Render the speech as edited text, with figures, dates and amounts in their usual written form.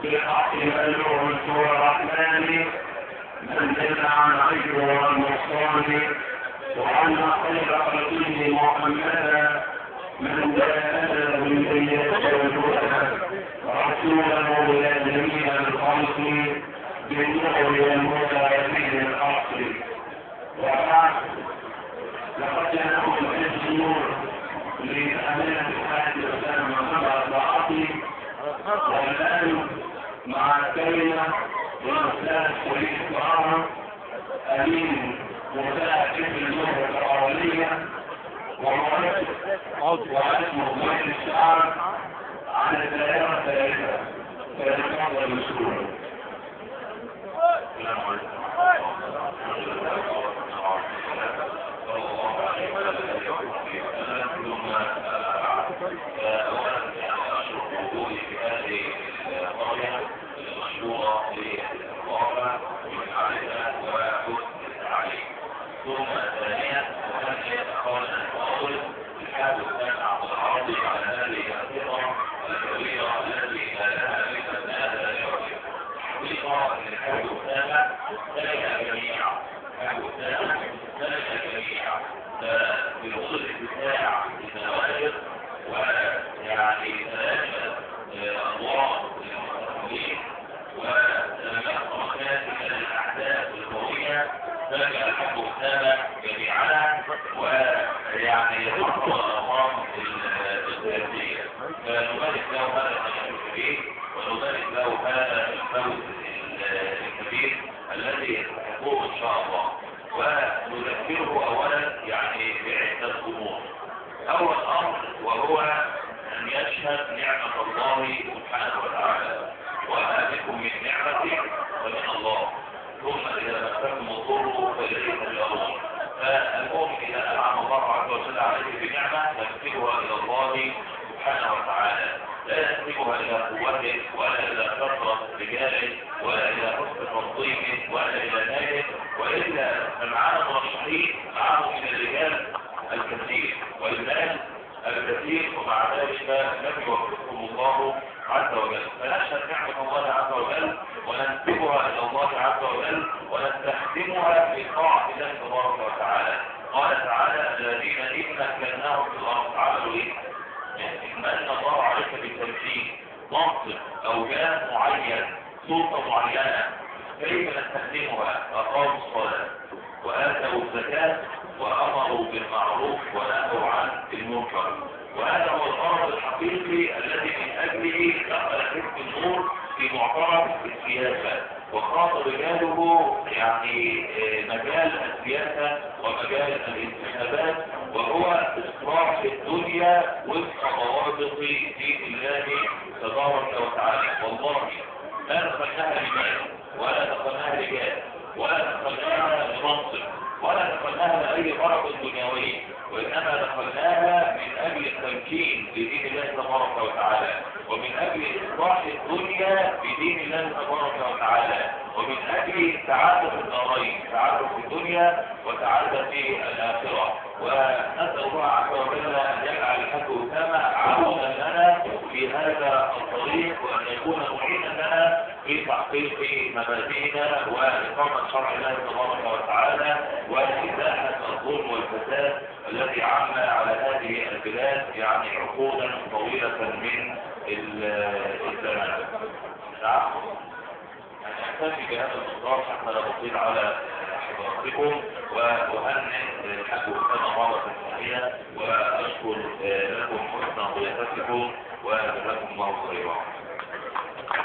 بالحق الألوهة والرحمن من جل عن عجل والنصران وعن خير خلقه محمدا من جاءنا بالبينات والهدى رسوله إلى جميع الخلق بالنور والهدى ودين الحق. وبعد، لقد جاءكم الحج النور لأمانة الحاج أسامة 7. والآن مع كلمة للأستاذ وليد كرامة أمين مساعد حزب النهضة الفرعونية ومؤسس مجلس الشعب عن الدائرة الثالثة، فليتفضل مشكورا. السلام عليكم صلى الله عليه وسلم. ثم أولا أشرف وجودي في هذه القرية المشهورة للثقافة والمعرفة وحسن التعليم. ثم ثانيا أهنئ أخانا الفاضل الحاج أسامة عبد العاطي على هذه الثقة الكبيرة التي نالها من هذا اليوم. الحقيقة أن الحاج أسامة سلك الجميع، الحاج أسامة سلك الجميع فبوصول اتساع النوادر ويعني ثلاثة أضواء للمستقبلين ولم يبق مكان للأحداث القوية. سلك الحاج أسامة جميعنا ويعني حط الأرقام القياسية، فنبارك له هذا النجاح الكبير ونبارك له هذا الفوز الكبير الذي يستحقه إن شاء الله. ونذكره أولا يعني بعدة أمور. أول أمر وهو أن يشهد نعمة الله سبحانه وتعالى، وما بكم من نعمة فمن الله، ثم إذا مسكم الضر فإليه تجأرون. فالمؤمن إذا أنعم الله عز وجل عليه بنعمة ينسبها إلى الله سبحانه وتعالى، لا ينسبها إلى قوته ولا إلى كثرة رجاله ولا إلى حسن تنظيمه ولا إلى ماله، وإلا فمعانا مرشحين معهم من الرجال الكثير والمال الكثير، ومع ذلك لم يوفقهم الله عز وجل. فنشهد نعمة الله عز وجل وننسبها إلى الله عز وجل ونستخدمها في طاعة الله تبارك وتعالى. قال تعالى: الذين إن مكناهم في الأرض عملوا إيه؟ من الله عليك بالتمكين، منصب أو جاه معين، سلطة معينة، كيف نستخدمها؟ أقاموا الصلاة وآتوا الزكاة وأمروا بالمعروف ونهوا عن المنكر. وهذا هو الغرض الحقيقي الذي من أجله دخل حزب النور في معترك السياسة، وخاض رجاله يعني مجال السياسة ومجال الانتخابات، وهو إصلاح الدنيا وفق ضوابط دين الله تبارك وتعالى. والله لا دخلناها لمال ولا دخلناها لجاه ولا دخلناها لمنصب ولا دخلناها لأي غرض دنيوي، وإنما دخلناها من أجل التمكين لدين الله تبارك وتعالى، ومن أجل إصلاح الدنيا بدين الله تبارك وتعالى، ومن أجل سعادة الدارين، سعادة في الدنيا وسعادة في الآخرة. ونسأل الله عز وجل أن يجعل الحاج أسامة عونا لنا في هذا الطريق، وأن يكون معينا لنا في تحقيق مبادئنا وإقامة شرع الله تبارك وتعالى وإزاحة الظلم والفساد الذي عم على هذه البلاد يعني عقودا طويلة من الزمن. نعم، أكتفي بهذا المقدار حتى لا أطيل على حضراتكم، وأهنئ الحاج أسامة مرة ثانية وأشكر لكم حسن ضيافتكم وجزاكم الله خيرا.